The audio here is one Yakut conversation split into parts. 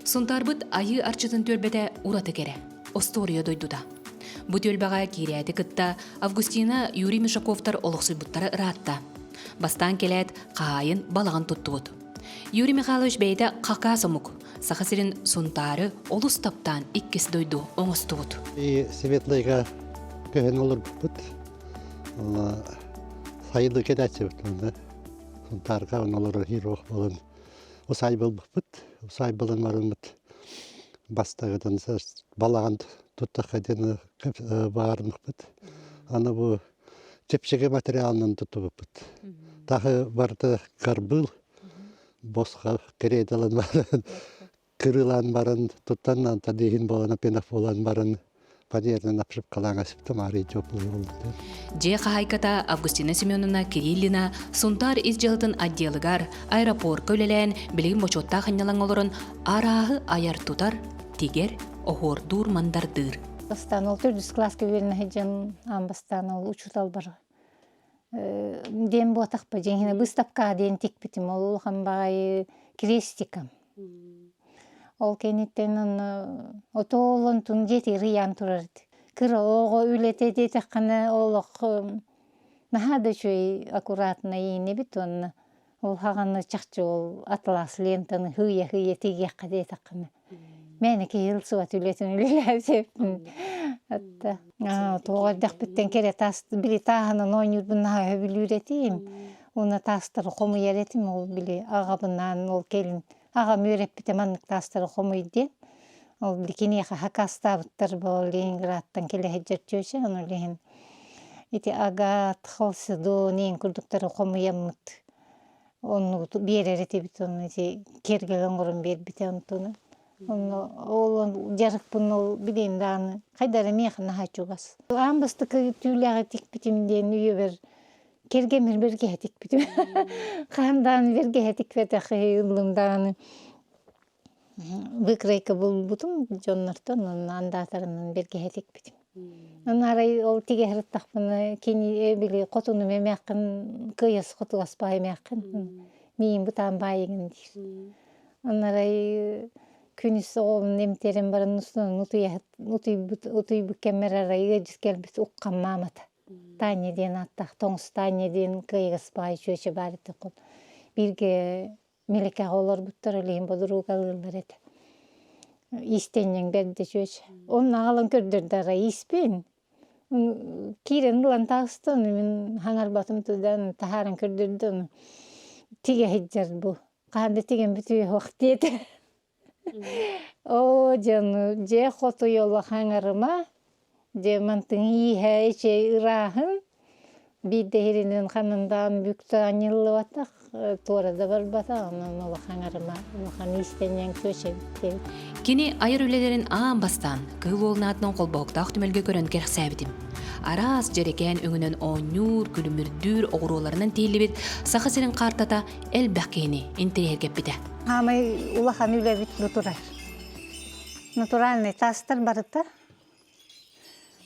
Сунтаарбыт Айыы Арчытын түөлбэтэ ураты кэрэ, остуоруйа дойдута. Бу түөлбэҕэ киирээти кытта Августина Юрий Мишаковтар олохсуйбуттара ыраатта. Бастаан кэлээт, хаһаайын балаҕан туттубут. Юрий Михайлович бэйэтэ хакас омук, Саха сирин Сунтаары олус таптаан иккис дойду оҥостубут. И Светлыйга көһөн олорбуппут. Сайылы кэлээччибит онно. Сунтаарга олорор хирург буолан усай буолбуппут. Усай буолан бараммыт бастагытын балаҕан туттахха диэн баарынахпыт. Аны бу чэпчэки материалынан туттубуппут. Тахы барыта карбыл босха кэриэтэлэн баран кырыылаан баран туттан тадиһин буолан пенов буолан баран фанерынан обшивкалаан асыптым арый теплый болду. Дьиэ хаһаайката Августина Семеновна Кириллина Сунтаар ис дьыалатын отделыгар аэропорка үлэлээн билигин бочуоттаах ынньалаҥ олорон арааһы айар-тутар, тигэр, оһуордуур-мандардыыр. Бастаан ол төрдүс кылааска үөрэнэ сылдьан аан бастаан ол учууталбар диэн буотахпа дьиҥ быыстапка диэн тикпитим ол улахан баҕайы крестиком. Ол кэнниттэн онно отоолонтун дьиэтигэр ыйаан турар кыра оҕо үлэтэ диэтэххинэ олох наһаа да үчүгэй аккуратно иинэбит уонна ол хаҕаны чахчы ол атлас лентаны һыйа-һыйа тигиэххэ диэтэххинэ мээнэ киһи ылсыбат үлэтин үлэлээбиппин Атта тоҕо эрдэхпиттэн кэрэ таас били тааһынан оонньуурбун наһаа сөбүлүүр этим уонна таастары хомуйар этим ол били аҕабынаан ол кэлин аҕам үөрэппитэ маннык таастары хомуй диэн ол били киниэхэ хакастаабыттар бу Ленинградтан кэлэ сылдьар чүөчэ ону иһин ити агат халцедон иин курдуктары хомуйаммыт оннугу биэрэр этибит ону ити киэргэл оҥорон биэрбитэ онтуну онно ол дьарыкпын ол билиэн даҕаны хайда эрэ миэхэ наһаа чугас аан бастакы түүлээҕи тикпитим диэн үйэбэр кэргэммэр бэргэһэ тикпитим хаһан даҕаны бэргэһэ тикпэтэх ыллым даҕаны выкройка булбутум дьоннортон онно андаатарынан бэргэһэ тикпитим Онно арай ол тигэ сырыттахпына кини били хотунум эмээххин кыайас хотугас баай эмээххин миин бытаан баайыгын диир. Онно арай күнүс оҕобун эмтэрэн баран устунан утуйбут утуйбут кэммэр арай ыалдьыт кэлбит уххам маамата Таня диэн ааттаах тоҥус Таня диэн кыайыгас баай чүөчэ баар этэ бииргэ Милекэҕэ олорбуттар, ол иһин бодуруукалыыллар этэ. Иистэнньэҥ бэрдэ чүөч. Онно аҕалан көрдөрдө арай ииспин. Киирэн ылан таҕыста, ону мин хаҥарбатым тыдан таһааран көрдөрдө, ону тигэ сылдьар бу. Хаһан да тигэн бүтүө суох диэтэ. Оо, дьону, дьэ хотуйоло хаҥарыма, дьэ мантыҥ ииһэ ичэй ырааһын, биирдэ иһиринэн ханан бүк таанньыллыбатах, туора да барбатах, онон улахан арыма, улахан иистэнньэҥ чүөчэбит Кини айар үлэлэрин аан бастаан Кыһыл Уолун аатынан холбоһуктаах түмэлгэ көрөн кэрэхсээбитим. Араас дьэрэкээн өҥүнэн оонньуур, күлүмүрдүүр оҕуруоларынан тиһиллибит Саха сирин каартата элбэх киһини интэриэһиргэппитэ. Хаамай улахан үлэбит бу турар. Натуральный таастар барыта.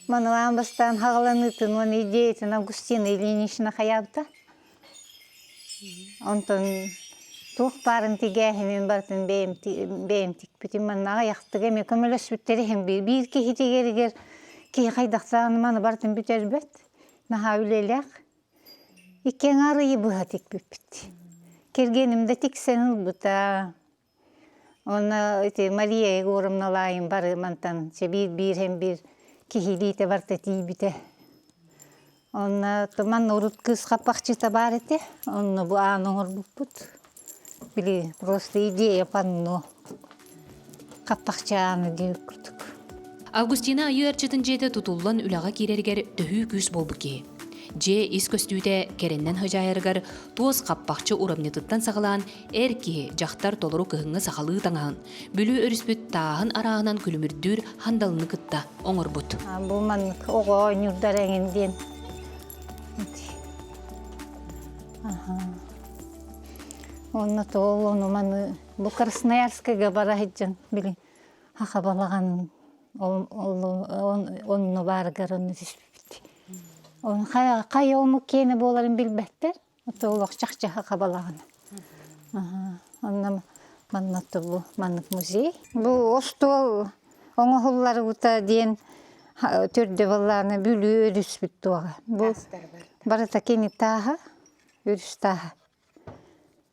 Манылаан бастаан хаҕаланыытын уонна идеятын Августина Ильинична хайаабыта. Онтон туох баарын тигээһинин барытын бэйэм бэйэм тикпитим. Манна аҕыйахтык эмиэ көмөлөспүттэр иһин биир киһи тигэригэр киһи хайдахтааҕын маны барытын бүтэрбэт. Наһаа үлэлээх. Икки аҥаар ыйы быһа тикпиппит. Кэргэним да тиксэн ылбыта. Уонна ити Мария Егоровналаайын бары мантан чэ биир-биир һэн биир киһилиитэ барыта тиийбитэ. Онно манна урут кыыс хаппахчыта баар этэ. Онно бу ааны оҥорбуппут. Били просто идея панно хаппахчы ааны диир курдук. Августина Айыы Арчытын дьиэтэ тутуллан үлэҕэ киирэригэр төһүү күүс буолбут киһи. Дьиэ ис көстүүтэ кэрэннэн хыдьаайарыгар туос хаппахчы урамньытыттан саҕалаан эр киһи, дьахтар толору кыһыҥҥы сахалыы таҥаһын, Бүлүү өрүспүт тааһын арааһынан күлүмүрдүүр хандалыны кытта оҥорбут. Бу маннык оҕо оонньуурдар эҥин диэн. Онно тоол ону маны бу Красноярскайга бара сылдьан били хаха балаҕан онно баарыгар онно түспүппүт. Он хайа омук киэнэ буоларын билбэттэр. Олох чахчы хаха балаҕан. Онно Манна бу маннык музей. Бу остуол оҥоһулларыбыта диэн төрдө буоллаҕына Бүлүү өрүспүт туоҕа. Бу барыта кини тааһа, өрүс тааһа.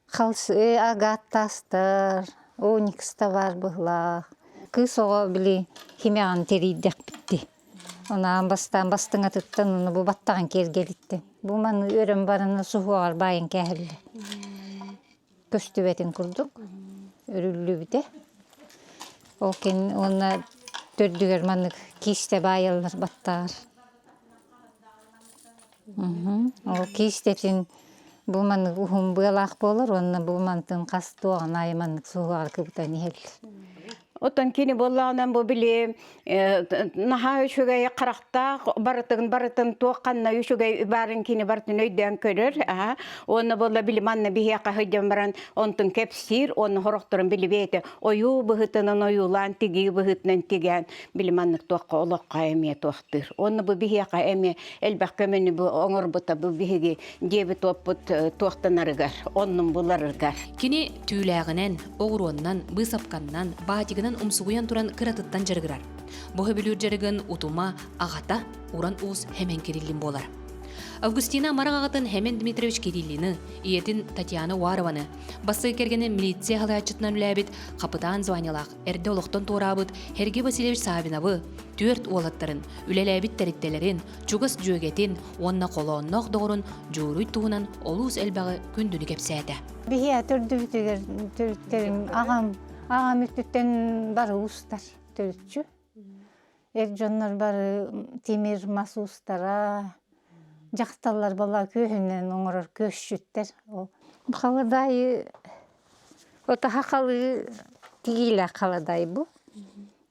Халс агат таастар, оникс да баар быһылаах. Кыыс оҕо били химиаҕын тэрийдэхпитти. Онаан бастаан бастыҥатыттан уну бу баттаҕын киэргэлиттэн. Бу маны өрөн баран суһуоҕар баайын кээһэллэр. Көстүбэтин курдук өрүллүбүтэ. Ол кэннэ уонна төрдүгэр маннык киистэ баайаллар баттаҕар. Ол киистэтин бу маннык уһун быалаах буолар уонна бу мантын хас туоҕун аайы маннык суһуоҕар кыбытан иһэллэр. Оттон кини буоллаҕынан бу били наһаа үчүгэй харахтаах барытын барытын туох ханна үчүгэй баарын кини барытын өйдөөн көрөр аха уонна буолла били манна биһиэхэ сылдьан баран онтун кэпсиир уонна сорохторун билибиэтэ ойуу быһыытынан ойуулаан тигии быһыытынан тигээн били маннык туохха олоххо эмиэ туохтыыр уонна бу биһиэхэ эмиэ элбэх көмөнү бу оҥорбута бу биһиги диэбит уоппут туохтанарыгар оннун буларыгар Кини түүлээҕинэн, оҕуруоннан, быысапканнан, баатигынан умсугуйан туран кыратыттан дьарыгырар. Бу сөбүлүүр дьарыгын утума, аҕата Уран Уус Хэмэн Кириллин буолар. Августина амарах аҕатын Хэмэн Дмитриевич Кириллины, ийэтин Татьяна Уарованы, бастакы кэргэнин милиция салайааччытынан үлээбит хапытаан званиелаах эрдэ олохтон туораабыт Сергей Васильевич Савиновы, түөрт уолаттарын, үлэлээбит тэрилтэлэрин, чугас дьүөгэтин уонна холоонноох доҕорун Дьууруй туһунан олус элбэҕи күндүнү кэпсээтэ. Биһиэ төрдүбүтүгэр төрүттэрим аҕам аҕам өттүттэн бары уустар төрүччү. Эр дьоннор бары тимир мас уустара, дьахталлар буолла күөһүнэн оҥорор күөсчүттэр. Ол халадаайы отаха халыы тигиилээх халадаай бу.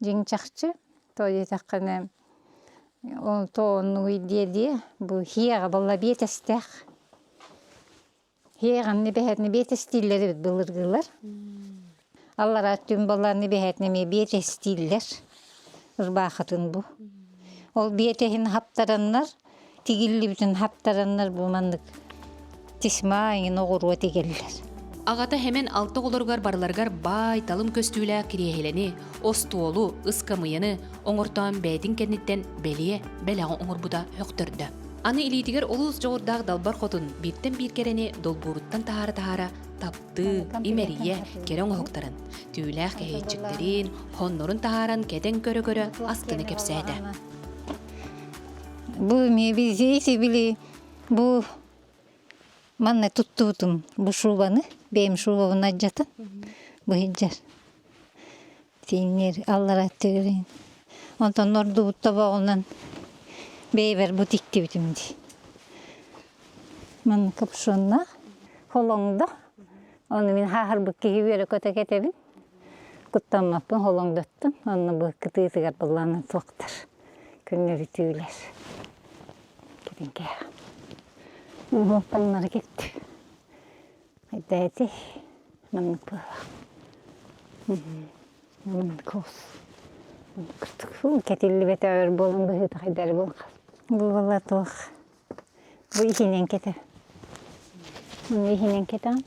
Дьиҥ чахчы то диэтэххинэ оннугуй диэ-диэ бу хиэҕэ буолла биэтэстээх. Хиэҕинни бэһэтини биэтэстииллэр эбит былыргылар. Аллараа өттүн буоллаҕына бэһэтин эмиэ биэтэстииллэр ырбаахытын бу. Ол биэтэһин хаптараннар, тигиллибитин хаптараннар бу маннык тесьма эҥин оҕуруо тигэллэр. Аҕата Хэмэн алта оҕолоругар барыларыгар баай талым көстүүлээх кириэһилэни, остуолу, ыскамыйаны оҥортоон бэйэтин кэнниттэн бэлиэ бэлэҕи оҥорбута сөхтөрдө. Аны илиитигэр олус дьоҕурдаах далбар хотун бииртэн биир кэрэни долбууруттан таһаара-таһаара таптыы, имэрийэ кэрэ оҥоһуктарын, түүлээх кэһиэччиктэрин, хоннорун таһааран кэтэн көрө-көрө астына кэпсээтэ. Бу эмиэ били бу манна туттубутум бу шубаны, бэйэм шубабын алдьатан быһыйдьар. Тииҥнэр аллара өттүгэр Онтон ордубут тобоҕунан бэйэбэр бу тиктибитим дии. Манна капюшоннаах, холоҥдо. Ону мин хааһырбыт киһи үөрэ-көтө кэтэбин. Куттаммаппын холоҥдоттум. Онно бу кытыытыгар былаанын суохтар. Көннөрү түүлэр. Кэтиҥкээх. Уһуохтаннары кетти. Эдээти маннык буолла. Маннык оҕус. Кэтиллибэтэ өр буолан быһыыта хайдары буолан Бу буолла туох бу иһинэн кэтэ. Маны иһинэн кэтэҕин.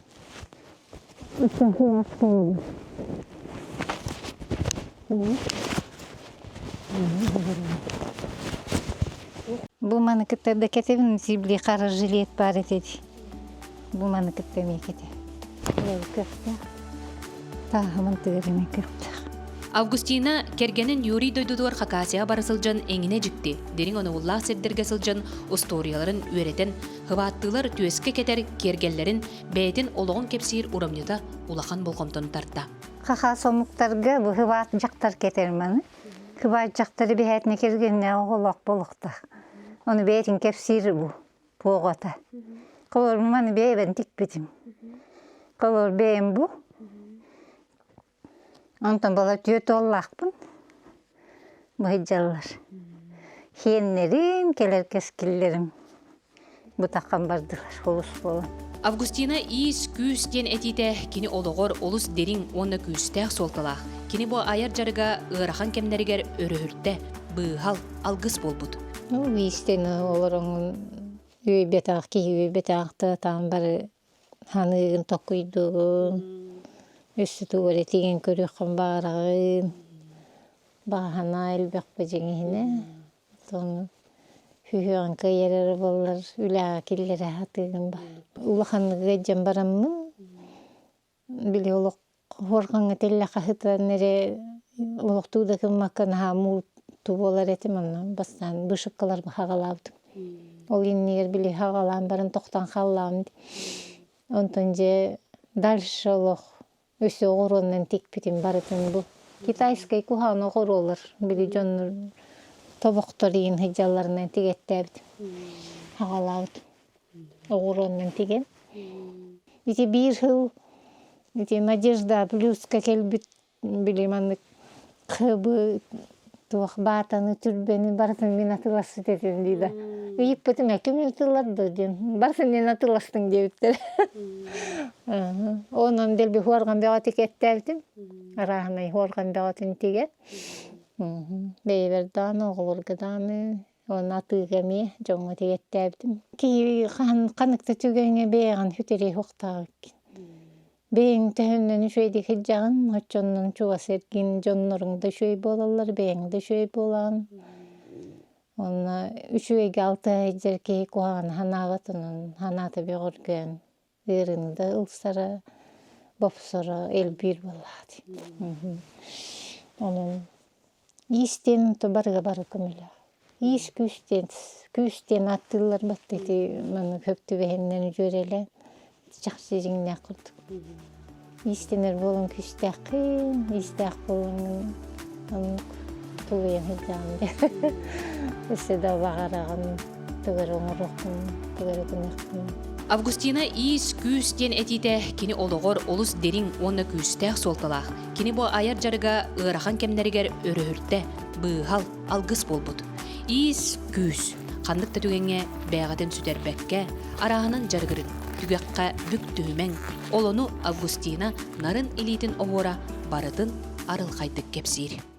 Бу маны кытта да кэтэбин, били хара жилет баар этэ Бу маны кытта эмиэ кэтэ. Көхтөөх. Тааһымын тыгар эмиэ көхтөөх. Августина кэргэнин Юрий дойдутугар Хакасияҕа бара сылдьан эҥинэ дьикти, дириҥ оноһуллаах сирдэргэ сылдьан устуоруйаларын үөрэтэн, хыбааттыылар түөскэ кэтэр киэргэллэрин бэйэтин олоҕун кэпсиир урамньыта улахан болҕомтону тарта. Хахаас омуктарга бу хыбаат дьахтар кэтэр маны. Хыбаат дьахтары биһээтинэ кэргэннээх оҕолоох буолуохтаах. Ону бэйэтин кэпсиир бу. Туоҕата. Холор маны бэйэбин тикпитим. Холор бэйэм бу. Онтон бала түөрт уоллаахпын. Быһыдьаллар. Хиэннэрим, кэлэр кэскиллэрим бутаххан бардылар олус буолан. Августина иис-күүс диэн этиитэ кини олоҕор олус дириҥ уонна күүстээх суолталаах. Кини бу айар дьарыга ыарахан кэмнэригэр өрөһүлтэ, быыһал, алгыс буолбут. Ну, иистэн олороҥҥун үөйбэтэх киһи үөйбэтэх тыатаан бары ханыыгын токкуйдугун. Өссө тугу эрэ тигэн көрүөххүн баҕараҕын. Баҕаһана элбэх бадьыҥ иһинэ. Оттон сүһүөҕүн кыайар эрэ буоллар үлэҕэ киллэрэ сатыыгын ба. Улаханнык ыалдьан бараммын били олох хуорҕаҥҥа тэллэх хаһытан эрэ олохтуу да гыммакка наһаа мууту буолар этим онно бастаан вышивкаларбын хаҕалаабытым. Ол иннигэр били хаҕалаан баран тохтоон хааллаҕым дии. Онтон дьэ дальше олох өссө оҕуруоннан тикпитим барытын бу китайскай куһаҕан оҕуруолар били дьоннор тобохтор иин сылдьалларынан тигэттээбитим хаҕалаабытым оҕуруоннан тигэн ити биир сыл ити Надежда плюска кэлбит били маннык хыбы туох баатаны түрбэни барытын мин атыласпыт этим дии да ыйыппытым ким ытылар да диэн барытын мин атыластың диэбиттэр онон дэлби хуорҕан бөҕөтүк эттээбитим арааһынай хуорҕан бөҕөтүн тигэн бэйэбэр даҕаны оҕолорго даҕаны уонна атыыга эмиэ дьоҥҥо тигэттээбитим киһи хаһан ханнык да түгэҥҥэ бэйэҕин сүтэриэ суохтаах Бэйэҥ төһөннөн үчүгэйдик сылдьаҕын, оччоннон чугас эргин дьонноруҥ да үчүгэй буолаллар, бэйэҥ да үчүгэй буолаҕын. Уонна үчүгэйгэ алтыһа сылдьар киһи куһаҕаны санаабат, онон санаата бөҕөргөөн, ыарыыны да ылсара, бопсоро элбиир буоллаҕа дии. Онон Иистиэн то барыга бары көмөлөөх. Иис күүстиэн күүстиэн аттыыллар батта ити маннык хөп түбэһиннэн үдүөрэлээн чахчы дьиҥнээх курдук. Иистэнэр буолан күүстээххин, иистээх буолаҥҥын оннук тулуйан сылдьаҕын дии. Өссө да баҕараҕын тугу эрэ оҥоруоххун, тугу эрэ гыныаххын. Августина иис-күүс диэн этиитэ кини олоҕор олус дириҥ уонна күүстээх суолталаах. Кини бу айар дьарыга ыарахан кэмнэригэр өрөһүртэ, быыһал, алгыс буолбут. Иис-күүс ханнык да түгэҥҥэ бээҕэтин сүтэрбэккэ, арааһынан дьарыгырын, түгэххэ бүк түһүмэҥ, ол ону Августина нарын илиитин оһуора барытын арылхайдык кэпсиир.